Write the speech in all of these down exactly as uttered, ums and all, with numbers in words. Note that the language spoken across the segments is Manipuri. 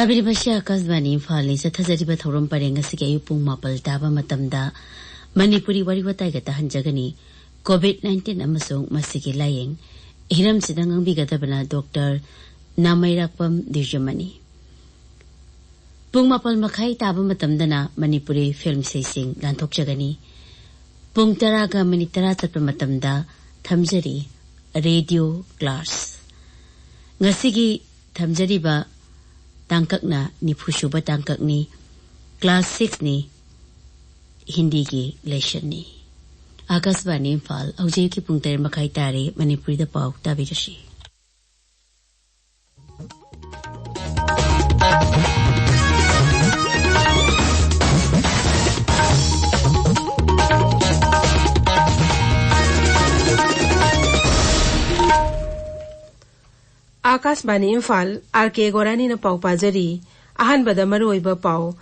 ꯇꯥꯕꯤꯔꯤꯕꯁꯤ ꯑꯥꯀꯥꯁꯕꯥꯅꯤ ꯏꯝꯐꯥꯜꯅꯤ꯫ ꯆꯠꯊꯖꯔꯤꯕ ꯊꯧꯔꯝ ꯄꯔꯦꯡ ꯑꯁꯤꯒꯤ ꯑꯌꯨꯛ ꯄꯨꯡ ꯃꯥꯄꯜ ꯇꯥꯕ ꯃꯇꯝꯗ ꯃꯅꯤꯄꯨꯔꯤ ꯋꯥꯔꯤ ꯋꯥꯇꯥꯏꯒ ꯇꯥꯍꯟꯖꯒꯅꯤ꯫ ꯀꯣꯚꯤꯗ ꯅꯥꯏꯟꯇꯤꯟ ꯑꯃꯁꯨꯡ ꯃꯁꯤꯒꯤ ꯂꯥꯏꯌꯦꯡ꯫ ꯍꯤꯔꯝꯁꯤꯗ ꯉꯥꯡꯕꯤꯒꯗꯕꯅ ꯗꯣꯛꯇꯔ ꯅꯥꯃꯩꯔꯥꯛꯄꯝ ꯗꯤꯔꯖꯃꯅꯤ꯫ ꯄꯨꯡ ꯃꯥꯄꯜ ꯃꯈꯥꯏ ꯇꯥꯕ ꯃꯇꯝꯗꯅ ꯃꯅꯤꯄꯨꯔꯤ ꯐꯤꯂꯝ ꯏꯁꯩꯁꯤꯡ ꯂꯥꯟꯊꯣꯛꯆꯒꯅꯤ꯫ ꯄꯨꯡ ꯇꯔꯥꯒ ꯃꯤꯅꯤꯠ ꯇꯔꯥ ꯆꯠꯄ ꯃꯇꯝꯗ ꯊꯝꯖꯔꯤ ꯔꯦꯗꯤꯑꯣ ꯀ꯭ꯂꯥꯁ꯫ ꯉꯁꯤꯒꯤ ꯊꯝꯖꯔꯤꯕ ꯇꯥꯡꯀꯛꯅ ꯅꯤꯐꯨ ꯁꯨꯕ ꯇꯥꯡꯀꯛꯅꯤ꯫ ꯀ꯭ꯂꯥꯁ ꯁꯤꯛꯁꯅꯤ꯫ ꯍꯤꯟꯗꯤꯒꯤ ꯂꯦꯁꯟꯅꯤ꯫ ꯑꯥꯀꯥꯁꯕꯥꯅꯤ ꯏꯝꯐꯥꯜ, ꯍꯧꯖꯤꯛꯀꯤ ꯄꯨꯡ ꯇꯔꯦꯠ ꯃꯈꯥꯏ ꯇꯥꯔꯦ꯫ ꯃꯅꯤꯄꯨꯔꯤꯗ ꯄꯥꯎ ꯇꯥꯕꯤꯔꯁꯤ꯫ ꯑꯥꯀꯥꯁꯕꯥꯅꯤ ꯏꯝꯐꯥꯜ, ꯑꯥꯔ ꯀꯦ ꯒꯣꯔꯥꯅꯤꯅ ꯄꯥꯎ ꯄꯥꯖꯔꯤ꯫ ꯑꯍꯥꯟꯕꯗ ꯃꯔꯨꯑꯣꯏꯕ ꯄꯥꯎ꯫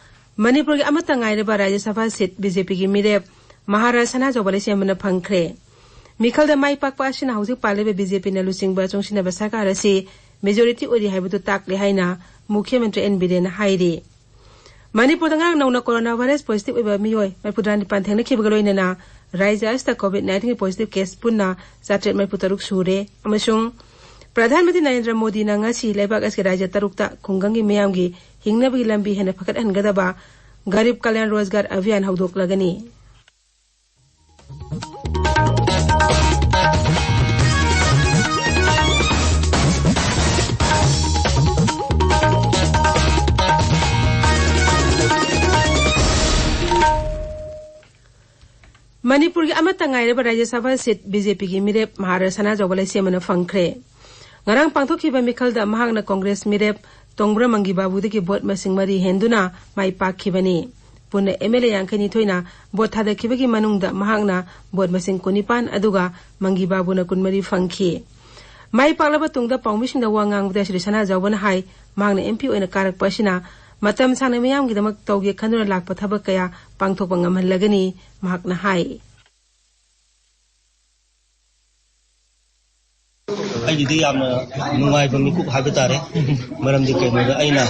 ꯃꯅꯤꯄꯨꯔꯒꯤ ꯑꯃꯠꯇ ꯉꯥꯏꯔꯕ ꯔꯥꯖ꯭ꯌ ꯁꯚꯥ ꯁꯤꯠ ꯕꯤ ꯖꯦ ꯄꯤꯒꯤ ꯃꯤꯔꯦꯞ ꯃꯍꯥꯔꯥꯖ ꯁꯅꯥꯖꯥꯎꯕ ꯂꯩꯁꯦꯝꯕꯅ ꯐꯪꯈ꯭ꯔꯦ꯫ ꯃꯤꯈꯜꯗ ꯃꯥꯏ ꯄꯥꯛꯄ ꯑꯁꯤꯅ ꯍꯧꯖꯤꯛ ꯄꯥꯜꯂꯤꯕ ꯕꯤ ꯖꯦ ꯄꯤꯅ ꯂꯨꯆꯤꯡꯕ ꯆꯨꯡꯁꯤꯟꯅꯕ ꯁꯔꯀꯥꯔ ꯑꯁꯤ ꯃꯦꯖꯣꯔꯤꯇꯤ ꯑꯣꯏꯔꯤ ꯍꯥꯏꯕꯗꯨ ꯇꯥꯛꯂꯦ ꯍꯥꯏꯅ ꯃꯨꯈ꯭ꯌ ꯃꯟꯇ꯭ꯔꯤ ꯑꯦꯟ ꯕꯤꯔꯦꯟꯅ ꯍꯥꯏꯔꯤ꯫ ꯃꯅꯤꯄꯨꯔꯗ ꯉꯔꯥꯡ ꯅꯧꯅ ꯀꯣꯔꯣꯅꯥ ꯚꯥꯏꯔꯁ ꯄꯣꯖꯤꯇꯤꯚ ꯑꯣꯏꯕ ꯃꯤꯑꯣꯏ ꯃꯔꯤꯐꯨꯇꯔꯥꯅꯤꯄꯥꯟ ꯊꯦꯡꯅꯈꯤꯕꯒ ꯂꯣꯏꯅꯅ ꯔꯥꯖ꯭ꯌ ꯑꯁꯤꯗ ꯀꯣꯚꯤꯗ ꯅꯥꯏꯟꯇꯤꯟꯒꯤ ꯄꯣꯖꯤꯇꯤꯚ ꯀꯦꯁ ꯄꯨꯟꯅ ꯆꯥꯇ꯭ꯔꯦꯠ ꯃꯔꯤꯐꯨꯇꯔꯨꯛ ꯁꯨꯔꯦ ꯑꯃꯁꯨꯡ ꯄ꯭ꯔꯙꯥꯟ ꯃꯟꯇ꯭ꯔꯤ ꯅꯔꯦꯟꯗ꯭ꯔ ꯃꯣꯗꯤꯅ ꯉꯁꯤ ꯂꯩꯕꯥꯛ ꯑꯁꯤꯒꯤ ꯔꯥꯖ꯭ꯌ ꯇꯔꯨꯛꯇ ꯈꯨꯡꯒꯪꯒꯤ ꯃꯤꯌꯥꯝꯒꯤ ꯍꯤꯡꯅꯕꯒꯤ ꯂꯝꯕꯤ ꯍꯦꯟꯅ ꯐꯒꯠꯍꯟꯒꯗꯕ ꯒꯔꯤꯕ ꯀꯂꯌꯥꯟ ꯔꯣꯖꯒꯥꯔ ꯑꯚꯤꯌꯥꯟ ꯍꯧꯗꯣꯛꯂꯒꯅꯤ꯫ ꯃꯅꯤꯄꯨꯔꯒꯤ ꯑꯃꯠꯇ ꯉꯥꯏꯔꯕ ꯔꯥꯖ꯭ꯌ ꯁꯚꯥ ꯁꯤꯠ ꯕꯤ ꯖꯦ ꯄꯤꯒꯤ ꯃꯤꯔꯦꯞ ꯃꯍꯥꯔꯥꯖ ꯁꯅꯥꯖꯥꯎꯕ ꯂꯩꯁꯦꯝꯕꯅ ꯐꯪꯈ꯭ꯔꯦ꯫ ꯉꯔꯥꯡ ꯄꯥꯡꯊꯣꯛꯈꯤꯕ ꯃꯤꯈꯜꯗ ꯃꯍꯥꯛꯅ ꯀꯣꯡꯒ꯭ꯔꯦꯁ ꯃꯤꯔꯦꯞ ꯇꯣꯡꯕ꯭ꯔꯥ ꯃꯪꯒꯤ ꯕꯥꯕꯨꯗꯒꯤ ꯚꯣꯠ ꯃꯁꯤꯡ ꯃꯔꯤ ꯍꯦꯟꯗꯨꯅ ꯃꯥꯏ ꯄꯥꯛꯈꯤꯕꯅꯤ꯫ ꯄꯨꯟꯅ ꯑꯦꯝ ꯑꯦꯜ ꯑꯦ ꯌꯥꯡꯈꯩꯅꯤꯊꯣꯏꯅ ꯚꯣꯠ ꯊꯥꯗꯈꯤꯕꯒꯤ ꯃꯅꯨꯡꯗ ꯃꯍꯥꯛꯅ ꯚꯣꯠ ꯃꯁꯤꯡ ꯀꯨꯟꯅꯤꯄꯥꯟ, ꯑꯗꯨꯒ ꯃꯪꯒꯤ ꯕꯥꯕꯨꯅ ꯀꯨꯟꯃꯔꯤ ꯐꯪꯈꯤ꯫ ꯃꯥꯏ ꯄꯥꯛꯂꯕ ꯇꯨꯡꯗ ꯄꯥꯎꯃꯤꯁꯤꯡꯗ ꯋꯥ ꯉꯥꯡꯕꯗ ꯁ꯭ꯔꯤ ꯁꯅꯥꯖꯥꯎꯕꯅ ꯍꯥꯏ, ꯃꯍꯥꯛꯅ ꯑꯦꯝ ꯄꯤ ꯑꯣꯏꯅ ꯀꯥꯔꯛꯄ ꯑꯁꯤꯅ ꯃꯇꯝ ꯁꯥꯡꯅ ꯃꯤꯌꯥꯝꯒꯤꯗꯃꯛ ꯇꯧꯒꯦ ꯈꯟꯗꯨꯅ ꯂꯥꯛꯄ ꯊꯕꯛ ꯀꯌꯥ ꯄꯥꯡꯊꯣꯛꯄ ꯉꯝꯍꯜꯂꯒꯅꯤ, ꯃꯍꯥꯛꯅ ꯍꯥꯏ꯫ ꯑꯩꯒꯤꯗꯤ ꯌꯥꯝꯅ ꯅꯨꯡꯉꯥꯏꯕ ꯃꯤꯀꯨꯞ ꯍꯥꯏꯕ ꯇꯥꯔꯦ꯫ ꯃꯔꯝꯗꯤ ꯀꯩꯅꯣꯗ, ꯑꯩꯅ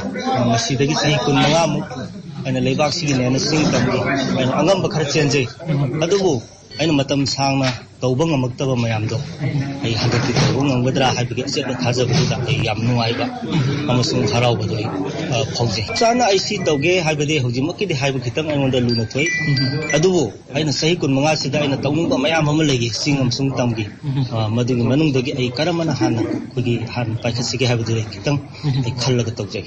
ꯉꯁꯤꯗꯒꯤ ꯆꯍꯤ ꯀꯨꯟ ꯃꯉꯥꯃꯨꯛ ꯑꯩꯅ ꯂꯩꯕꯥꯛꯁꯤꯒꯤꯅꯦꯅ ꯆꯤꯡ ꯇꯝꯒꯤ ꯑꯩꯅ ꯑꯉꯝꯕ ꯈꯔ ꯆꯦꯟꯖꯩ꯫ ꯑꯗꯨꯕꯨ ꯑꯩꯅ ꯃꯇꯝ ꯁꯥꯡꯅ ꯇꯧꯕ ꯉꯝꯃꯛꯇꯕ ꯃꯌꯥꯝꯗꯣ ꯑꯩ ꯍꯟꯗꯛꯇꯤ ꯇꯧꯕ ꯉꯝꯒꯗ꯭ꯔꯥ ꯍꯥꯏꯕꯒꯤ ꯑꯆꯦꯠꯄ ꯊꯥꯖꯕꯗꯨꯗ ꯑꯩ ꯌꯥꯝ ꯅꯨꯡꯉꯥꯏꯕ ꯑꯃꯁꯨꯡ ꯍꯔꯥꯎꯕꯗꯣ ꯑꯩ, ꯑ, ꯐꯥꯎꯖꯩ꯫ ꯆꯞ ꯆꯥꯅ ꯑꯩ ꯁꯤ ꯇꯧꯒꯦ ꯍꯥꯏꯕꯗꯤ ꯍꯧꯖꯤꯛꯃꯛꯀꯤꯗꯤ ꯍꯥꯏꯕ ꯈꯤꯇꯪ ꯑꯩꯉꯣꯟꯗ ꯂꯨꯅ ꯊꯣꯛꯏ꯫ ꯑꯗꯨꯕꯨ ꯑꯩꯅ ꯆꯍꯤ ꯀꯨꯟ ꯃꯉꯥꯁꯤꯗ ꯑꯩꯅ ꯇꯧꯅꯤꯡꯕ ꯃꯌꯥꯝ ꯑꯃ ꯂꯩꯔꯤ, ꯆꯤꯡ ꯑꯃꯁꯨꯡ ꯇꯝꯒꯤ꯫ ꯑ, ꯃꯗꯨꯒꯤ ꯃꯅꯨꯡꯗꯒꯤ ꯑꯩ ꯀꯔꯝꯕꯅ ꯍꯥꯟꯅ ꯑꯩꯈꯣꯏꯒꯤ ꯍꯥꯟꯅ ꯄꯥꯏꯈꯠꯁꯤꯒꯦ ꯍꯥꯏꯕꯗꯨ ꯑꯩ ꯈꯤꯇꯪ ꯑꯩ ꯈꯜꯂꯒ ꯇꯧꯖꯒꯦ꯫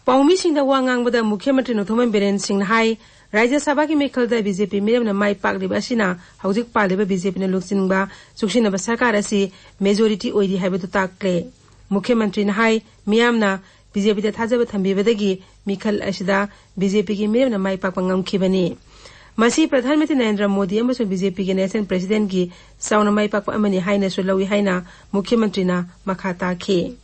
ꯄꯥꯎꯃꯤꯁꯤꯡꯗ ꯋꯥ ꯉꯥꯡꯕꯗ ꯃꯨꯈ꯭ꯌ ꯃꯟꯇ꯭ꯔꯤ ꯅꯣꯡꯊꯣꯝꯕꯝ ꯕꯤꯔꯦꯟ ꯁꯤꯡꯅ ꯍꯥꯏ, ꯔꯥꯖ꯭ꯌ ꯁꯚꯥꯒꯤ ꯃꯤꯈꯜꯗ ꯕꯤ ꯖꯦ ꯄꯤ ꯃꯤꯔꯦꯞꯅ ꯃꯥꯏ ꯄꯥꯛꯂꯤꯕ ꯑꯁꯤꯅ ꯍꯧꯖꯤꯛ ꯄꯥꯜꯂꯤꯕ ꯕꯤ ꯖꯦ ꯄꯤꯅ ꯂꯨꯆꯤꯡꯕ ꯆꯨꯡꯁꯤꯟꯅꯕ ꯁꯔꯀꯥꯔ ꯑꯁꯤ ꯃꯦꯖꯣꯔꯤꯇꯤ ꯑꯣꯏꯔꯤ ꯍꯥꯏꯕꯗꯨ ꯇꯥꯛꯂꯦ꯫ ꯃꯨꯈ꯭ꯌ ꯃꯟꯇ꯭ꯔꯤꯅ ꯍꯥꯏ, ꯃꯤꯌꯥꯝꯅ ꯕꯤ ꯖꯦ ꯄꯤꯗ ꯊꯥꯖꯕ ꯊꯝꯕꯤꯕꯗꯒꯤ ꯃꯤꯈꯜ ꯑꯁꯤꯗ ꯕꯤ ꯖꯦ ꯄꯤꯒꯤ ꯃꯤꯔꯦꯞꯅ ꯃꯥꯏ ꯄꯥꯛꯄ ꯉꯝꯈꯤꯕꯅꯤ꯫ ꯃꯁꯤ ꯄ꯭ꯔꯙꯥꯟ ꯃꯟꯇ꯭ꯔꯤ ꯅꯔꯦꯟꯗ꯭ꯔ ꯃꯣꯗꯤ ꯑꯃꯁꯨꯡ ꯕꯤ ꯖꯦ ꯄꯤꯒꯤ ꯅꯦꯁꯅꯦꯜ ꯄ꯭ꯔꯦꯁꯤꯗꯦꯟꯠꯀꯤ ꯆꯥꯎꯅ ꯃꯥꯏ ꯄꯥꯛꯄ ꯑꯃꯅꯤ ꯍꯥꯏꯅꯁꯨ ꯂꯧꯏ ꯍꯥꯏꯅ ꯃꯨꯈ꯭ꯌ ꯃꯟꯇ꯭ꯔꯤꯅ ꯃꯈꯥ ꯇꯥꯈꯤ꯫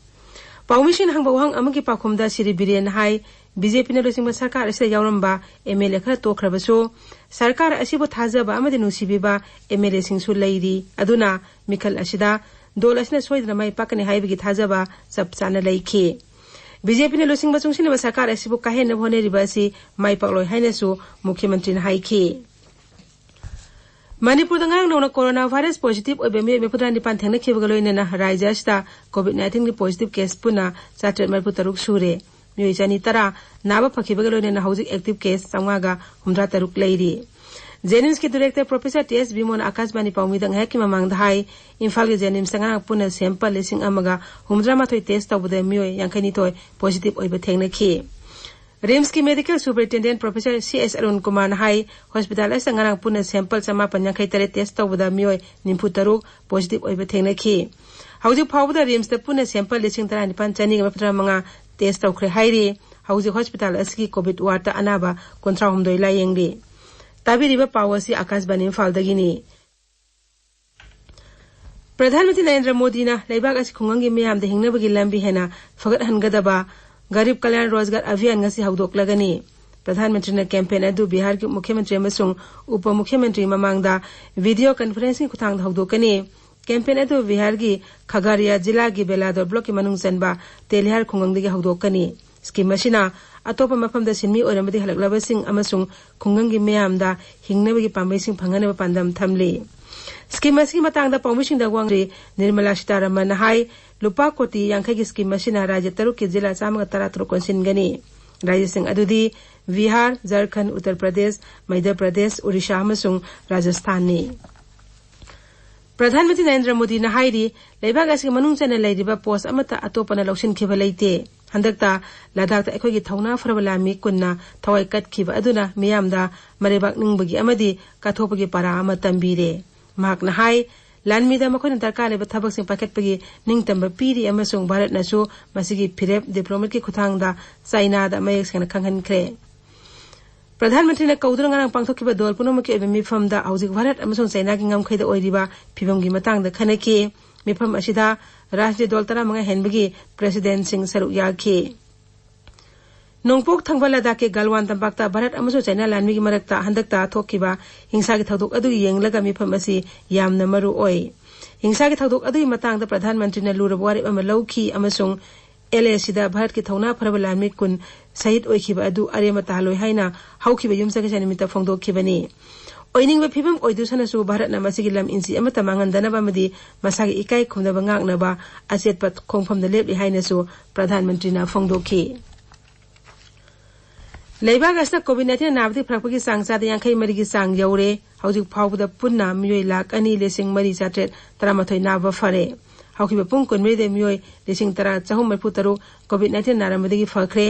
ꯄꯥꯎꯃꯤꯁꯤꯡꯅ ꯍꯪꯕ ꯋꯥꯍꯪ ꯑꯃꯒꯤ ꯄꯥꯎꯈꯨꯝꯗ ꯁ꯭ꯔꯤ ꯕꯤꯔꯦꯟꯅ ꯍꯥꯏ, ꯕꯤ ꯖꯦ ꯄꯤꯅ ꯂꯨꯆꯤꯡꯕ ꯁꯔꯀꯥꯔ ꯑꯁꯤꯗ ꯌꯥꯎꯔꯝꯕ ꯑꯦꯝ ꯑꯦꯜ ꯑꯦ ꯈꯔ ꯇꯣꯛꯈ꯭ꯔꯕꯁꯨ, ꯁꯔꯀꯥꯔ ꯑꯁꯤꯕꯨ ꯊꯥꯖꯕ ꯑꯃꯗꯤ ꯅꯨꯡꯁꯤꯕꯤꯕ ꯑꯦꯝ ꯑꯦꯜ ꯑꯦꯁꯤꯡꯁꯨ ꯂꯩꯔꯤ꯫ ꯑꯗꯨꯅ ꯃꯤꯈꯜ ꯑꯁꯤꯗ ꯗꯣꯜ ꯑꯁꯤꯅ ꯁꯣꯏꯗꯅ ꯃꯥꯏ ꯄꯥꯛꯀꯅꯤ ꯍꯥꯏꯕꯒꯤ ꯊꯥꯖꯕ ꯆꯞ ꯆꯥꯅ ꯂꯩꯈꯤ꯫ ꯕꯤ ꯖꯦ ꯄꯤꯅ ꯂꯨꯆꯤꯡꯕ ꯆꯨꯡꯁꯤꯟꯅꯕ ꯁꯔꯀꯥꯔ ꯑꯁꯤꯕꯨ ꯀꯥꯍꯦꯟꯅꯕ ꯍꯣꯠꯅꯔꯤꯕ ꯑꯁꯤ ꯃꯥꯏ ꯄꯥꯛꯂꯣꯏ ꯍꯥꯏꯅꯁꯨ ꯃꯨꯈ꯭ꯌ ꯃꯟꯇ꯭ꯔꯤꯅ ꯍꯥꯏꯈꯤ꯫ ꯃꯅꯤꯄꯨꯔꯗ ꯉꯔꯥꯡ ꯅꯧꯅ ꯀꯣꯔꯣꯅꯥ ꯚꯥꯏꯔꯁ ꯄꯣꯖꯤꯇꯤꯚ ꯑꯣꯏꯕ ꯃꯤꯑꯣꯏ ꯃꯔꯤꯐꯨꯇꯔꯥ ꯅꯤꯄꯥꯟ ꯊꯦꯡꯅꯈꯤꯕꯒ ꯂꯣꯏꯅꯅ ꯔꯥꯖ꯭ꯌ ꯑꯁꯤꯗ ꯀꯣꯚꯤꯗ ꯅꯥꯏꯟꯇꯤꯟꯒꯤ ꯄꯣꯖꯤꯇꯤꯚ ꯀꯦꯁ ꯄꯨꯟꯅ ꯆꯥꯇ꯭ꯔꯦꯠ ꯃꯔꯤꯐꯨ ꯇꯔꯨꯛ ꯁꯨꯔꯦ꯫ ꯃꯤꯑꯣꯏ ꯆꯅꯤ ꯇꯔꯥ ꯅꯥꯕ ꯐꯈꯤꯕꯒ ꯂꯣꯏꯅꯅ ꯍꯧꯖꯤꯛ ꯑꯦꯛꯇꯤꯚ ꯀꯦꯁ ꯆꯥꯝꯃꯉꯥꯒ ꯍꯨꯝꯗ꯭ꯔꯥ ꯇꯔꯨꯛ ꯂꯩꯔꯤ꯫ ꯖꯦꯅꯤꯝꯁꯀꯤ ꯗꯤꯔꯦꯛꯇꯔ ꯄ꯭ꯔꯣꯐꯦꯁꯔ ꯇꯤ ꯑꯦꯁ ꯕꯤꯃꯣꯟꯅ ꯑꯥꯀꯥꯁꯕꯥꯅꯤ ꯄꯥꯎꯃꯤꯗ ꯉꯥꯏꯍꯥꯛꯀꯤ ꯃꯃꯥꯡꯗ ꯍꯥꯏ, ꯏꯝꯐꯥꯜꯒꯤ ꯖꯦꯅꯤꯝꯁꯇ ꯉꯔꯥꯡ ꯄꯨꯟꯅ ꯁꯦꯝꯄꯜ ꯂꯤꯁꯤꯡ ꯑꯃꯒ ꯍꯨꯝꯐꯨꯇꯔꯥ ꯃꯥꯊꯣꯏ ꯇꯦꯁ ꯇꯧꯕꯗ ꯃꯤꯑꯣꯏ ꯌꯥꯡꯈꯩ ꯅꯤꯊꯣꯏ ꯄꯣꯖꯤꯇꯤꯚ ꯑꯣꯏꯕ ꯊꯦꯡꯅꯈꯤ꯫ ꯔꯤꯝꯁꯀꯤ medical superintendent professor C S Arun ꯀꯨꯃꯥꯔꯅ ꯍꯥꯏ, ꯍꯣꯁꯄꯤꯇꯥꯜ ꯑꯁꯤꯗ ꯉꯔꯥꯡ ꯄꯨꯟꯅ ꯁꯦꯝꯄꯜ ꯆꯃꯥꯄꯟ ꯌꯥꯡꯈꯩ ꯇꯔꯦꯠ ꯇꯦꯁ ꯇꯧꯕꯗ ꯃꯤꯑꯣꯏ ꯅꯤꯐꯨ ꯇꯔꯨꯛ ꯄꯣꯖꯤꯇꯤꯚ ꯑꯣꯏꯕ ꯊꯦꯡꯅꯈꯤ꯫ ꯍꯧꯖꯤꯛ ꯐꯥꯎꯕꯗ ꯔꯤꯝꯁꯇ ꯄꯨꯟꯅ ꯁꯦꯝꯄꯜ ꯂꯤꯁꯤꯡ ꯇꯔꯥꯅꯤꯄꯥꯟ ꯆꯅꯤꯒ ꯃꯔꯤꯐꯨꯇꯔꯥ ꯃꯉꯥ ꯇꯦꯁ ꯇꯧꯈ꯭ꯔꯦ ꯍꯥꯏꯔꯤ꯫ ꯍꯧꯖꯤꯛ ꯍꯣꯁꯄꯤꯇꯥꯜ ꯑꯁꯤꯒꯤ ꯀꯣꯚꯤꯗ ꯋꯥꯔꯗꯇ ꯑꯅꯥꯕ ꯀꯨꯟꯊ꯭ꯔꯥ ꯍꯨꯝꯗꯣꯏ ꯂꯥꯌꯦꯡꯂꯤ꯫ ꯇꯥꯕꯤꯔꯤꯕ ꯄꯥꯎ ꯑꯁꯤ ꯑꯥꯀꯥꯁꯕꯥꯅꯤ ꯏꯝꯐꯥꯜꯗꯒꯤꯅꯤ꯫ ꯄ꯭ꯔꯙꯥꯟ ꯃꯟꯇ꯭ꯔꯤ ꯅꯔꯦꯟꯗ꯭ꯔ ꯃꯣꯗꯤꯅ ꯂꯩꯕꯥꯛ ꯑꯁꯤ ꯈꯨꯡꯒꯪꯒꯤ ꯃꯤꯌꯥꯝꯗ ꯍꯤꯡꯅꯕꯒꯤ ꯂꯝꯕꯤ ꯍꯦꯟꯅ ꯐꯒꯠꯍꯟꯒꯗꯕ ꯒꯔꯤꯕ ꯀꯂꯌꯥꯟ ꯔꯣꯖꯒꯥꯔ ꯑꯚꯤꯌꯥꯟ ꯉꯁꯤ ꯍꯧꯗꯣꯛꯂꯒꯅꯤ꯫ ꯄ꯭ꯔꯙꯥꯟ ꯃꯟꯇ꯭ꯔꯤꯅ ꯀꯦꯝꯄꯦꯟ ꯑꯗꯨ ꯕꯤꯍꯥꯔꯒꯤ ꯃꯨꯈ꯭ꯌ ꯃꯟꯇ꯭ꯔꯤ ꯑꯃꯁꯨꯡ ꯎꯄ ꯃꯨꯈ꯭ꯌ ꯃꯟꯇ꯭ꯔꯤ ꯃꯃꯥꯡꯗ ꯚꯤꯗꯤꯑꯣ ꯀꯟꯐꯔꯦꯟꯁꯤꯡ ꯈꯨꯊꯥꯡꯗ ꯍꯧꯗꯣꯛꯀꯅꯤ꯫ ꯀꯦꯝꯄꯦꯟ ꯑꯗꯨ ꯕꯤꯍꯥꯔꯒꯤ ꯈꯒꯥꯔꯤꯌꯥ ꯖꯤꯂꯥꯒꯤ ꯕꯦꯂꯥꯗꯣꯔ ꯕ꯭ꯂꯣꯛꯀꯤ ꯃꯅꯨꯡ ꯆꯟꯕ ꯇꯦꯂꯤꯍꯥꯔ ꯈꯨꯡꯒꯪꯗꯒꯤ ꯍꯧꯗꯣꯛꯀꯅꯤ꯫ ꯁ꯭ꯀꯤꯝ ꯑꯁꯤꯅ ꯑꯇꯣꯞꯄ ꯃꯐꯝꯗ ꯁꯤꯟꯃꯤ ꯑꯣꯏꯔꯝꯕꯗꯒꯤ ꯍꯜꯂꯛꯂꯕꯁꯤꯡ ꯑꯃꯁꯨꯡ ꯈꯨꯡꯒꯪꯒꯤ ꯃꯤꯌꯥꯝꯗ ꯍꯤꯡꯅꯕꯒꯤ ꯄꯥꯝꯕꯩꯁꯤꯡ ꯐꯪꯍꯟꯅꯕ ꯄꯥꯟꯗꯝ ꯊꯝꯂꯤ꯫ ꯁ꯭ꯀꯤꯝ ꯑꯁꯤꯒꯤ ꯃꯇꯥꯡꯗ ꯄꯥꯎꯃꯤꯁꯤꯡꯗ ꯋꯥꯉꯥꯡꯂꯤ ꯅꯤꯔꯃꯂꯥ ꯁꯤꯇꯥꯔꯥꯃꯟꯅ ꯍꯥꯏ, ꯂꯨꯄꯥ ꯀꯣꯇꯤ ꯌꯥꯡꯈꯩꯒꯤ ꯁ꯭ꯀꯤꯝ ꯑꯁꯤꯅ ꯔꯥꯖ꯭ꯌ ꯇꯔꯨꯛꯀꯤ ꯖꯤꯂꯥ ꯆꯥꯝꯃꯒ ꯇꯔꯥꯇꯔꯨꯛ ꯀꯣꯟꯁꯤꯟꯒꯅꯤ꯫ ꯔꯥꯖ꯭ꯌꯁꯤꯡ ꯑꯗꯨꯗꯤ ꯕꯤꯍꯥꯔ, ꯖꯔꯈꯟꯗ, ꯎꯠꯇꯔ ꯄ꯭ꯔꯗꯦꯁ, ꯃꯩꯙ꯭ꯌ ꯄ꯭ꯔꯗꯦꯁ, ꯑꯣꯔꯤꯁꯥ ꯑꯃꯁꯨꯡ ꯔꯥꯖꯁꯊꯥꯟꯅꯤ꯫ ꯄ꯭ꯔꯙꯥꯟ ꯃꯟꯇ꯭ꯔꯤ ꯅꯔꯦꯟꯗ꯭ꯔ ꯃꯣꯗꯤꯅ ꯍꯥꯏꯔꯤ, ꯂꯩꯕꯥꯛ ꯑꯁꯤꯒꯤ ꯃꯅꯨꯡ ꯆꯟꯅ ꯂꯩꯔꯤꯕ ꯄꯣꯁ ꯑꯃꯠꯇ ꯑꯇꯣꯞꯄꯅ ꯂꯧꯁꯤꯟꯈꯤꯕ ꯂꯩꯇꯦ꯫ ꯍꯟꯗꯛꯇ ꯂꯗꯥꯈꯇ ꯑꯩꯈꯣꯏꯒꯤ ꯊꯧꯅꯥ ꯐꯔꯕ ꯂꯥꯟꯃꯤ ꯀꯨꯟꯅ ꯊꯋꯥꯏ ꯀꯠꯈꯤꯕ ꯑꯗꯨꯅ ꯃꯤꯌꯥꯝꯗ ꯃꯔꯩꯕꯥꯛ ꯅꯤꯡꯕꯒꯤ ꯑꯃꯗꯤ ꯀꯠꯊꯣꯛꯄꯒꯤ ꯄꯔꯥ ꯑꯃ ꯇꯝꯕꯤꯔꯦ꯫ ꯃꯍꯥꯛꯅ ꯍꯥꯏ, ꯂꯥꯟꯃꯤꯗ ꯃꯈꯣꯏꯅ ꯗꯔꯀꯥꯔ ꯂꯩꯕ ꯊꯕꯛꯁꯤꯡ ꯄꯥꯏꯈꯠꯄꯒꯤ ꯅꯤꯡꯇꯝꯕ ꯄꯤꯔꯤ ꯑꯃꯁꯨꯡ ꯚꯥꯔꯠꯅꯁꯨ ꯃꯁꯤꯒꯤ ꯐꯤꯔꯦꯞ ꯗꯤꯄ꯭ꯂꯣꯃꯦꯠꯀꯤ ꯈꯨꯠꯊꯥꯡꯗ ꯆꯥꯏꯅꯥꯗ ꯃꯌꯦꯛ ꯁꯦꯡꯅ ꯈꯪꯍꯟꯈ꯭ꯔꯦ꯫ ꯄ꯭ꯔꯙꯥꯟ ꯃꯟꯇ꯭ꯔꯤꯅ ꯀꯧꯗꯨꯅ ꯉꯔꯥꯡ ꯄꯥꯡꯊꯣꯛꯈꯤꯕ ꯗꯣꯜ ꯄꯨꯝꯅꯃꯛꯀꯤ ꯑꯣꯏꯕ ꯃꯤꯐꯝꯗ ꯍꯧꯖꯤꯛ ꯚꯥꯔꯠ ꯑꯃꯁꯨꯡ ꯆꯥꯏꯅꯥꯒꯤ ꯉꯝꯈꯩꯗ ꯑꯣꯏꯔꯤꯕ ꯐꯤꯕꯝꯒꯤ ꯃꯇꯥꯡꯗ ꯈꯟꯅꯈꯤ꯫ ꯃꯤꯐꯝ ꯑꯁꯤꯗ ꯔꯥꯖ꯭ꯌ ꯗꯣꯜ ꯇꯔꯥꯃꯉꯥ ꯍꯦꯟꯕꯒꯤ ꯄ꯭ꯔꯦꯁꯤꯗꯦꯟꯠꯁꯤꯡ ꯁꯔꯨꯛ ꯌꯥꯈꯤ꯫ ꯅꯣꯡꯄꯣꯛ ꯊꯪꯕ ꯂꯗꯥꯈꯀꯤ ꯒꯜꯋꯥꯟ ꯇꯝꯄꯥꯛꯇ ꯚꯥꯔꯠ ꯑꯃꯁꯨꯡ ꯆꯥꯏꯅꯥ ꯂꯥꯟꯃꯤꯒꯤ ꯃꯔꯛꯇ ꯍꯟꯗꯛꯇ ꯊꯣꯛꯈꯤꯕ ꯍꯤꯡꯁꯥꯒꯤ ꯊꯧꯗꯣꯛ ꯑꯗꯨ ꯌꯦꯡꯂꯒ ꯃꯤꯐꯝ ꯑꯁꯤ ꯌꯥꯝꯅ ꯃꯔꯨ ꯑꯣꯏ꯫ ꯍꯤꯡꯁꯥꯒꯤ ꯊꯧꯗꯣꯛ ꯑꯗꯨꯒꯤ ꯃꯇꯥꯡꯗ ꯄ꯭ꯔꯙꯥꯟ ꯃꯟꯇ꯭ꯔꯤꯅ ꯂꯨꯔꯕ ꯋꯥꯔꯦꯞ ꯑꯃ ꯂꯧꯈꯤ ꯑꯃꯁꯨꯡ ꯑꯦꯜ ꯑꯦꯁꯤꯗ ꯚꯥꯔꯠꯀꯤ ꯊꯧꯅꯥ ꯐꯔꯕ ꯂꯥꯟꯃꯤ ꯀꯨꯟ ꯁꯍꯤꯗ ꯑꯣꯏꯈꯤꯕ ꯑꯗꯨ ꯑꯔꯦꯝꯕ ꯇꯥꯍꯜꯂꯣꯏ ꯍꯥꯏꯅ ꯍꯧꯈꯤꯕ ꯌꯨꯝꯁꯀꯩꯁ ꯅꯨꯃꯤꯠꯇ ꯐꯣꯡꯗꯣꯛꯈꯤꯕꯅꯤ꯫ ꯑꯣꯏꯅꯤꯡꯕ ꯐꯤꯕꯝ ꯑꯣꯏꯗꯨꯁꯅꯁꯨ ꯚꯥꯔꯠꯅ ꯃꯁꯤꯒꯤ ꯂꯝ ꯏꯟꯆꯤ ꯑꯃꯠꯇ ꯃꯥꯡꯍꯟꯗꯅꯕ ꯑꯃꯗꯤ ꯃꯁꯥꯒꯤ ꯏꯀꯥꯏ ꯈꯨꯝꯅꯕ ꯉꯥꯛꯅꯕ ꯑꯆꯦꯠꯄ ꯈꯣꯡꯐꯝꯗ ꯂꯦꯞꯂꯤ ꯍꯥꯏꯅꯁꯨ ꯄ꯭ꯔꯙꯥꯟ ꯃꯟꯇ꯭ꯔꯤꯅ ꯐꯣꯡꯗꯣꯛꯈꯤ꯫ ꯂꯩꯕꯥꯛ ꯑꯁꯤꯗ ꯀꯣꯚꯤꯗ ꯅꯥꯏꯟꯇꯤꯟ ꯅꯥꯕꯗꯒꯤ ꯐꯔꯛꯄꯒꯤ ꯆꯥꯡ ꯆꯥꯗ ꯌꯥꯡꯈꯩ ꯃꯔꯤꯒꯤ ꯆꯥꯡ ꯌꯧꯔꯦ꯫ ꯍꯧꯖꯤꯛ ꯐꯥꯎꯕꯗ ꯄꯨꯟꯅ ꯃꯤꯑꯣꯏ ꯂꯥꯈ ꯑꯅꯤ ꯂꯤꯁꯤꯡ ꯃꯔꯤ ꯆꯥꯇ꯭ꯔꯦꯠ ꯇꯔꯥꯃꯥꯊꯣꯏ ꯅꯥꯕ ꯐꯔꯦ꯫ ꯍꯧꯈꯤꯕ ꯄꯨꯡ ꯀꯨꯟꯃꯔꯤꯗ ꯃꯤꯑꯣꯏ ꯂꯤꯁꯤꯡ ꯇꯔꯥ ꯆꯍꯨꯝ ꯃꯔꯤꯐꯨ ꯇꯔꯨꯛ ꯀꯣꯚꯤꯗ ꯅꯥꯏꯟꯇꯤꯟ ꯅꯥꯔꯝꯕꯗꯒꯤ ꯐꯈ꯭ꯔꯦ꯫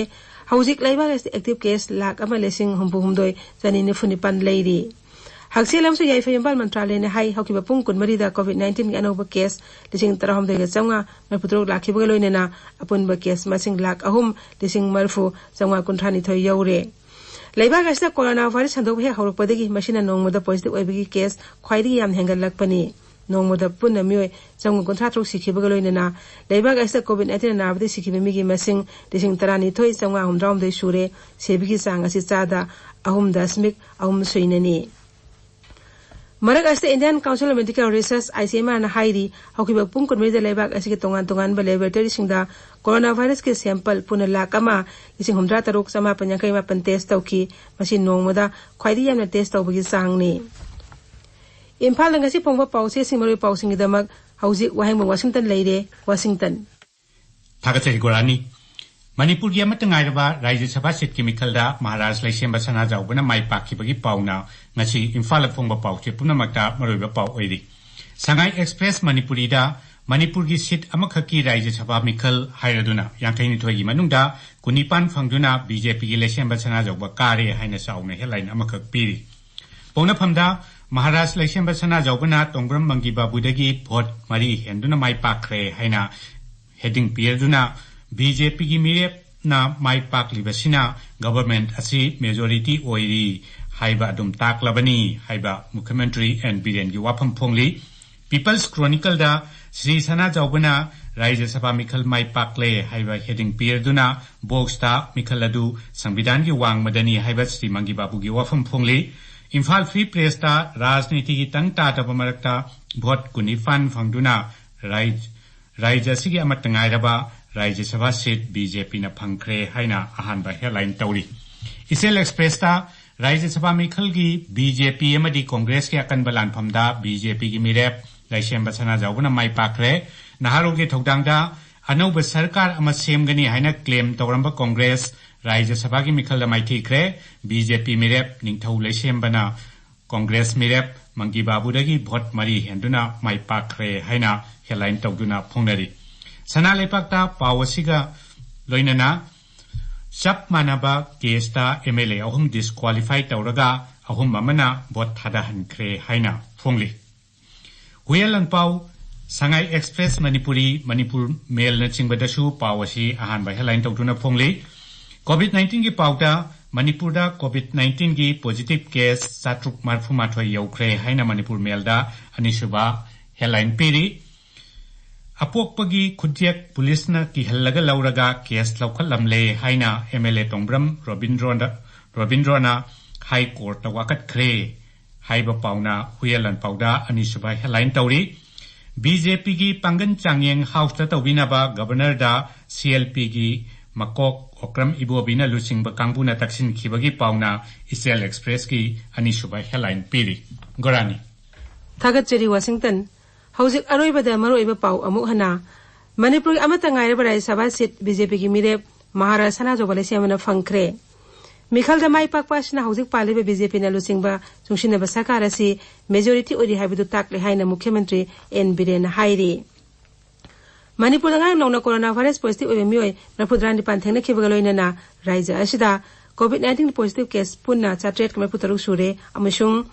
ꯍꯧꯖꯤꯛ ꯂꯩꯕꯥꯛ ꯑꯁꯤꯗ ꯑꯦꯛꯇꯤꯚ ꯀꯦꯁ ꯂꯥꯈ ꯑꯃ ꯂꯤꯁꯤꯡ ꯍꯨꯝꯐꯨ ꯍꯨꯝꯗꯣꯏ ꯆꯅꯤ ꯅꯤꯐꯨ ꯅꯤꯄꯥꯟ ꯂꯩꯔꯤ꯫ ꯍꯛꯁꯦꯜ ꯑꯃꯁꯨꯡ ꯌꯥꯏꯐ ꯌꯨꯝꯕꯥꯜ ꯃꯟꯇ꯭ꯔꯥꯂꯌꯅ ꯍꯥꯏ, ꯍꯧꯈꯤꯕ ꯄꯨꯡ ꯀꯨꯟꯃꯔꯤꯗ ꯀꯣꯚꯤꯗ ꯅꯥꯏꯟꯇꯤꯟꯒꯤ ꯑꯅꯧꯕ ꯀꯦꯁ ꯂꯤꯁꯤꯡ ꯇꯔꯥꯍꯨꯝꯗꯣꯏꯒ ꯆꯥꯝꯃꯉꯥ ꯃꯔꯤꯐꯨ ꯇꯔꯨꯛ ꯂꯥꯛꯈꯤꯕꯒ ꯂꯣꯏꯅꯅ ꯑꯄꯨꯟꯕ ꯀꯦꯁ ꯃꯁꯤꯡ ꯂꯥꯈ ꯑꯍꯨꯝ ꯂꯤꯁꯤꯡ ꯃꯔꯤꯐꯨ ꯆꯥꯝꯃꯉꯥ ꯀꯨꯟꯊ꯭ꯔꯥ ꯅꯤꯊꯣꯏ ꯌꯧꯔꯦ꯫ ꯂꯩꯕꯥꯛ ꯑꯁꯤꯗ ꯀꯣꯔꯣꯅꯥ ꯚꯥꯏꯔꯁ ꯁꯟꯗꯣꯛꯄ ꯍꯦꯛ ꯍꯧꯔꯛꯄꯗꯒꯤ ꯃꯁꯤꯅ ꯅꯣꯡꯃꯗ ꯄꯣꯖꯤꯇꯤꯚ ꯑꯣꯏꯕꯒꯤ ꯀꯦꯁ ꯈ꯭ꯋꯥꯏꯗꯒꯤ ꯌꯥꯝꯅ ꯍꯦꯟꯒꯠꯂꯛꯄꯅꯤ꯫ ꯅꯣꯡꯃꯗ ꯄꯨꯟꯅ ꯃꯤꯑꯣꯏ ꯆꯍꯨꯝ ꯀꯨꯟꯊ꯭ꯔꯥ ꯇꯔꯨꯛ ꯁꯤꯈꯤꯕꯒ ꯂꯣꯏꯅꯅ ꯂꯩꯕꯥꯛ ꯑꯁꯤꯗ ꯀꯣꯚꯤꯗ ꯅꯥꯏꯟꯇꯤꯟ ꯅꯥꯕꯗꯒꯤ ꯁꯤꯈꯤꯕ ꯃꯤꯒꯤ ꯃꯁꯤꯡ ꯂꯤꯁꯤꯡ ꯇꯔꯥꯅꯤꯊꯣꯏ ꯆꯥꯝꯃꯉꯥ ꯍꯨꯝꯗ꯭ꯔꯥꯍꯨꯝꯗꯣꯏ ꯁꯨꯔꯦ꯫ ꯁꯤꯕꯒꯤ ꯆꯥꯡ ꯑꯁꯤ ꯆꯥꯗ ꯑꯍꯨꯝ ꯗꯁꯃꯤꯛ ꯑꯍꯨꯝ ꯁꯨꯏꯅꯅꯤ꯫ ꯃꯔꯛ ꯑꯁꯤꯗ Indian Council of Medical Research, ICMR ꯅ ꯍꯥꯏꯔꯤ, ꯍꯧꯈꯤꯕ ꯄꯨꯡ ꯀꯨꯟꯃꯔꯤꯗ ꯂꯩꯕꯥꯛ ꯑꯁꯤꯒꯤ ꯇꯣꯉꯥꯟ ꯇꯣꯉꯥꯟꯕ laboratory ꯁꯤꯡꯗ coronavirus ꯀꯤ sample ꯄꯨꯟꯅ ꯂꯥꯈ ꯑꯃ ꯂꯤꯁꯤꯡ ꯍꯨꯝꯗ꯭ꯔꯥ ꯇꯔꯨꯛ ꯆꯃꯥꯄꯟ ꯌꯥꯡꯈꯩ ꯃꯥꯄꯟ test ꯇꯧꯈꯤ꯫ ꯃꯁꯤ ꯅꯣꯡꯃꯗ ꯈ꯭ꯋꯥꯏꯗꯒꯤ ꯌꯥꯝꯅ test ꯇꯧꯕꯒꯤ ꯆꯥꯡꯅꯤ꯫ ꯏꯝꯐꯥꯜꯗ ꯉꯁꯤ ꯐꯣꯡꯕ ꯄꯥꯎꯆꯦꯁꯤꯡ, ꯃꯔꯨꯑꯣꯏꯕ ꯄꯥꯎꯁꯤꯡꯒꯤꯗꯃꯛ ꯍꯧꯖꯤꯛ ꯋꯥꯍꯦꯡꯕꯝ ꯋꯥꯁꯤꯡꯇꯟ ꯂꯩꯔꯦ꯫ ꯋꯥꯁꯤꯡꯇꯟ꯫ ꯊꯥꯒꯠꯆꯔꯤ ꯒꯣꯔꯥꯅꯤ꯫ ꯃꯅꯤꯄꯨꯔꯒꯤ ꯑꯃꯠꯇ ꯉꯥꯏꯔꯕ ꯔꯥꯖ꯭ꯌ ꯁꯚꯥ seat ꯀꯤ ꯃꯤꯈꯜꯗ ꯃꯍꯥꯔꯥꯖ ꯂꯩꯁꯦꯝꯕ ꯁꯅꯥꯖꯥꯎꯕꯅ ꯃꯥꯏ ꯄꯥꯛꯈꯤꯕꯒꯤ ꯄꯥꯎꯅ ꯉꯁꯤ ꯏꯝꯐꯥꯜꯗ ꯐꯣꯡꯕ ꯄꯥꯎꯆꯦ ꯄꯨꯝꯅꯃꯛꯇ ꯃꯔꯨꯑꯣꯏꯕ ꯄꯥꯎ ꯑꯣꯏꯔꯤ꯫ ꯁꯉꯥꯏ ꯑꯦꯛꯁꯄ꯭ꯔꯦꯁ ꯃꯅꯤꯄꯨꯔꯤꯗ ꯃꯅꯤꯄꯨꯔꯒꯤ seat ꯑꯃꯈꯛꯀꯤ ꯔꯥꯖ꯭ꯌ ꯁꯚꯥ ꯃꯤꯈꯜ ꯍꯥꯏꯔꯗꯨꯅ ꯌꯥꯡꯈꯩꯅꯤꯊꯣꯏꯒꯤ ꯃꯅꯨꯡꯗ ꯀꯨꯟꯅꯤꯄꯥꯟ ꯐꯪꯗꯨꯅ BJP ꯒꯤ ꯂꯩꯁꯦꯝꯕ ꯁꯅꯥꯖꯥꯎꯕ ꯀꯥꯔꯦ ꯍꯥꯏꯅ ꯆꯥꯎꯅ headline ꯑꯃꯈꯛ ꯄꯤꯔꯤ꯫ ꯄꯣꯛꯅꯐꯝꯗ ꯃꯍꯥꯔꯥꯖ ꯂꯩꯁꯦꯝꯕ ꯁꯅꯥꯖꯥꯎꯕꯅ ꯇꯣꯡꯕ꯭ꯔꯝ ꯃꯪꯒꯤ ꯕꯥꯕꯨꯗꯒꯤ vote ꯃꯔꯤ ꯍꯦꯟꯗꯨꯅ ꯃꯥꯏ ꯄꯥꯛꯈ꯭ꯔꯦ ꯍꯥꯏꯅ heading ꯄꯤꯔꯗꯨꯅ BJP ꯒꯤ ꯃꯤꯔꯦꯞꯅ ꯃꯥꯏ ꯄꯥꯛꯂꯤꯕꯁꯤꯅ government ꯑꯁꯤ majority ꯑꯣꯏꯔꯤ ꯍꯥꯏꯕ ꯑꯗꯨꯝ ꯇꯥꯛꯂꯕꯅꯤ ꯍꯥꯏꯕ ꯃꯨꯈ꯭ꯌꯃꯟꯇ꯭ꯔꯤ ꯑꯦꯟ ꯕꯤꯔꯦꯟꯒꯤ ꯋꯥꯐꯝ ꯐꯣꯡꯂꯤ꯫ People's Chronicle ꯗ ꯁ꯭ꯔꯤ ꯁꯅꯥꯖꯥꯎꯕꯅ ꯔꯥꯖ꯭ꯌ ꯁꯚꯥ ꯃꯤꯈꯜ ꯃꯥꯏ ꯄꯥꯛꯂꯦ ꯍꯥꯏꯕ heading ꯄꯤꯔꯗꯨꯅ box ꯇ ꯃꯤꯈꯜ ꯑꯗꯨ ꯁꯪꯕꯤꯙꯥꯟꯒꯤ ꯋꯥꯡꯃꯗꯅꯤ ꯍꯥꯏꯕ ꯁ꯭ꯔꯤ ꯃꯪꯒꯤ ꯕꯥꯕꯨꯒꯤ ꯋꯥꯐꯝ ꯐꯣꯡꯂꯤ꯫ ꯏꯝꯐꯥꯜ Free Press ꯇ ꯔꯥꯖꯅꯤꯇꯤꯒꯤ ꯇꯪ ꯇꯥꯗꯕ ꯃꯔꯛꯇ vote ꯀꯨꯟꯅꯤꯄꯥꯟ ꯐꯪꯗꯨꯅ ꯔꯥꯏ-, ꯔꯥꯖ꯭ꯌ ꯑꯁꯤꯒꯤ ꯑꯃꯠꯇ ꯉꯥꯏꯔꯕ ꯔꯥꯖ꯭ꯌ ꯁꯚꯥ seat BJP ꯅ ꯐꯪꯈ꯭ꯔꯦ ꯍꯥꯏꯅ ꯑꯍꯥꯟꯕ headline ꯇꯧꯔꯤ꯫ ꯏꯆꯦꯜ Express ꯇ ꯔꯥꯖ꯭ꯌ ꯁꯚꯥ ꯃꯤꯈꯜꯒꯤ BJP ꯑꯃꯗꯤ Congress ꯀꯤ ꯑꯀꯟꯕ ꯂꯥꯟꯐꯝꯗ BJP ꯒꯤ ꯃꯤꯔꯦꯞ ꯂꯩꯁꯦꯝꯕ ꯁꯅꯥꯖꯥꯎꯕꯅ ꯃꯥꯏ ꯄꯥꯛꯈ꯭ꯔꯦ꯫ ꯅꯍꯥꯔꯣꯜꯒꯤ ꯊꯧꯗꯥꯡꯗ ꯑꯅꯧꯕ ꯁꯔꯀꯥꯔ ꯑꯃ ꯁꯦꯝꯒꯅꯤ ꯍꯥꯏꯅ claim ꯇꯧꯔꯝꯕ Congress ꯔꯥꯖ꯭ꯌ ꯁꯚꯥꯒꯤ ꯃꯤꯈꯜꯗ ꯃꯥꯏꯊꯤꯈ꯭ꯔꯦ꯫ BJP ꯃꯤꯔꯦꯞ ꯅꯤꯡꯊꯧ ꯂꯩꯁꯦꯝꯕꯅ Congress ꯃꯤꯔꯦꯞ ꯃꯪꯒꯤ ꯕꯥꯕꯨꯗꯒꯤ vote ꯃꯔꯤ ꯍꯦꯟꯗꯨꯅ ꯃꯥꯏ ꯄꯥꯛꯈ꯭ꯔꯦ ꯍꯥꯏꯅ headline ꯇꯧꯗꯨꯅ ꯐꯣꯡꯅꯔꯤ꯫ ꯁꯅꯥ ꯂꯩꯄꯥꯛꯇ ꯄꯥꯎ ꯑꯁꯤꯒ ꯂꯣꯏꯅꯅ ꯆꯞ ꯃꯥꯟꯅꯕ case ꯇ MLA ꯑꯍꯨꯝ disqualify ꯇꯧꯔꯒ ꯑꯍꯨꯝ ꯑꯃꯅ vote ꯊꯥꯗꯍꯟꯈ꯭ꯔꯦ ꯍꯥꯏꯅ ꯐꯣꯡꯂꯤ꯫ ꯍꯨꯏꯌꯦꯟ ꯂꯥꯟꯄꯥꯎ, ꯁꯉꯥꯏ Express ꯃꯅꯤꯄꯨꯔꯤ, ꯃꯅꯤꯄꯨꯔ ꯃꯦꯜꯅꯆꯤꯡꯕꯗꯁꯨ ꯄꯥꯎ ꯑꯁꯤ ꯑꯍꯥꯟꯕ headline ꯇꯧꯗꯨꯅ ꯐꯣꯡꯂꯤ꯫ COVID nineteen ꯒꯤ ꯄꯥꯎꯗ ꯃꯅꯤꯄꯨꯔꯗ COVID nineteen ꯒꯤ positive case ꯆꯥꯇ꯭ꯔꯨꯛ ꯃꯔꯤꯐꯨ ꯃꯥꯊꯣꯏ ꯌꯧꯈ꯭ꯔꯦ ꯍꯥꯏꯅ ꯃꯅꯤꯄꯨꯔ ꯃꯦꯜꯗ ꯑꯅꯤꯁꯨꯕ headline ꯄꯤꯔꯤ꯫ ꯑꯄꯣꯛꯄꯒꯤ ꯈꯨꯠꯌꯦꯛ ꯄꯨꯂꯤꯁꯅ ꯀꯤꯍꯜꯂꯒ ꯂꯧꯔꯒ case ꯂꯧꯈꯠꯂꯝꯂꯦ ꯍꯥꯏꯅ MLA ꯇꯣꯡꯕ꯭ꯔꯝ ꯔꯣꯕꯤꯟꯗ꯭ꯔꯣꯅ, ꯔꯣꯕꯤꯟꯗ꯭ꯔꯣꯅ High Court ꯇ ꯋꯥꯀꯠꯈ꯭ꯔꯦ꯫ ꯍꯥꯏꯕ ꯄꯥꯎꯅ ꯍꯨꯏꯌꯦꯟ ꯂꯥꯟꯄꯥꯎꯗ ꯑꯅꯤꯁꯨꯕ headline ꯇꯧꯔꯤ꯫ ꯕꯤ ꯖꯦ ꯄꯤꯒꯤ ꯄꯥꯡꯒꯜ ꯆꯥꯡꯌꯦꯡ ꯍꯥꯎꯁꯇ ꯇꯧꯕꯤꯅꯕ ꯒꯕꯔꯅꯔꯗ ꯁꯤ ꯑꯦꯜ ꯄꯤꯒꯤ ꯃꯀꯣꯛ ꯑꯣꯀ꯭ꯔꯝ ꯏꯕꯣꯕꯤꯅ ꯂꯨꯆꯤꯡꯕ ꯀꯥꯡꯕꯨꯅ ꯇꯛꯁꯤꯟꯈꯤꯕꯒꯤ ꯄꯥꯎꯅ ꯏꯆꯦꯜ ꯑꯦꯛꯁꯄ꯭ꯔꯦꯁꯀꯤ ꯑꯅꯤꯁꯨꯕ headline ꯄꯤꯔꯤ꯫ ꯒꯣꯔꯥꯅꯤ꯫ ꯊꯥꯒꯠꯆꯔꯤ ꯋꯥꯁꯤꯡꯇꯟ꯫ ꯍꯧꯖꯤꯛ ꯑꯔꯣꯏꯕꯗ ꯃꯔꯨꯑꯣꯏꯕ ꯄꯥꯎ ꯑꯃꯨꯛ ꯍꯟꯅ꯫ ꯃꯅꯤꯄꯨꯔꯒꯤ ꯑꯃꯠꯇ ꯉꯥꯏꯔꯕ ꯔꯥꯖ꯭ꯌ ꯁꯚꯥ ꯁꯤꯠ ꯕꯤ ꯖꯦ ꯄꯤꯒꯤ ꯃꯤꯔꯦꯞ ꯃꯍꯥꯔꯥꯖ ꯁꯅꯥꯖꯧꯕ ꯂꯩꯁꯦꯝꯕꯅ ꯐꯪꯈ꯭ꯔꯦ꯫ ꯃꯤꯈꯜꯗ ꯃꯥꯏ ꯄꯥꯛꯄ ꯑꯁꯤꯅ ꯍꯧꯖꯤꯛ ꯄꯥꯜꯂꯤꯕ ꯕꯤ ꯖꯦ ꯄꯤꯅ ꯂꯨꯆꯤꯡꯕ ꯆꯨꯡꯁꯤꯟꯅꯕ ꯁꯔꯀꯥꯔ ꯑꯁꯤ ꯃꯦꯖꯣꯔꯤꯇꯤ ꯑꯣꯏꯔꯤ ꯍꯥꯏꯕꯗꯨ ꯇꯥꯛꯂꯦ ꯍꯥꯏꯅ ꯃꯨꯈ꯭ꯌ ꯃꯟꯇ꯭ꯔꯤ ꯑꯦꯟ ꯕꯤꯔꯦꯟꯅ ꯍꯥꯏꯔꯤ꯫ ꯃꯅꯤꯄꯨꯔꯗ ꯉꯔꯥꯡ ꯅꯧꯅ ꯀꯣꯔꯣꯅꯥ ꯚꯥꯏꯔꯁ ꯄꯣꯖꯤꯇꯤꯚ ꯑꯣꯏꯕ ꯃꯤꯑꯣꯏ ꯃꯔꯤꯐꯨꯇꯔꯥ ꯅꯤꯄꯥꯟ ꯊꯦꯡꯅꯈꯤꯕꯒ ꯂꯣꯏꯅꯅ ꯔꯥꯖ꯭ꯌ ꯑꯁꯤꯗ ꯀꯣꯚꯤꯗ ꯅꯥꯏꯟꯇꯤꯟ ꯄꯣꯖꯤꯇꯤꯚ ꯀꯦꯁ ꯄꯨꯟꯅ ꯆꯥꯇ꯭ꯔꯦꯠꯀ ꯃꯔꯤꯐꯨ ꯇꯔꯨꯛ ꯁꯨꯔꯦ ꯑꯃꯁꯨꯡ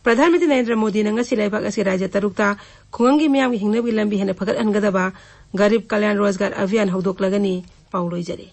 ꯄ꯭ꯔꯙꯥꯟ ꯃꯟꯇ꯭ꯔꯤ ꯅꯔꯦꯟꯗ꯭ꯔ ꯃꯣꯗꯤꯅ ꯉꯁꯤ ꯂꯩꯕꯥꯛ ꯑꯁꯤ ꯔꯥꯖ꯭ꯌ ꯇꯔꯨꯛꯇ ꯈꯨꯡꯒꯪꯒꯤ ꯃꯤꯌꯥꯝꯒꯤ ꯍꯤꯡꯅꯕꯒꯤ ꯂꯝꯕꯤ ꯍꯦꯟꯅ ꯐꯒꯠꯍꯟꯒꯗꯕ ꯒꯔꯤꯕ ꯀꯂꯌꯥꯟ ꯔꯣꯖꯒꯥꯔ ꯑꯚꯤꯌꯥꯟ ꯍꯧꯗꯣꯛꯂꯒꯅꯤ꯫ ꯄꯥꯎ ꯂꯣꯏꯖꯔꯦ꯫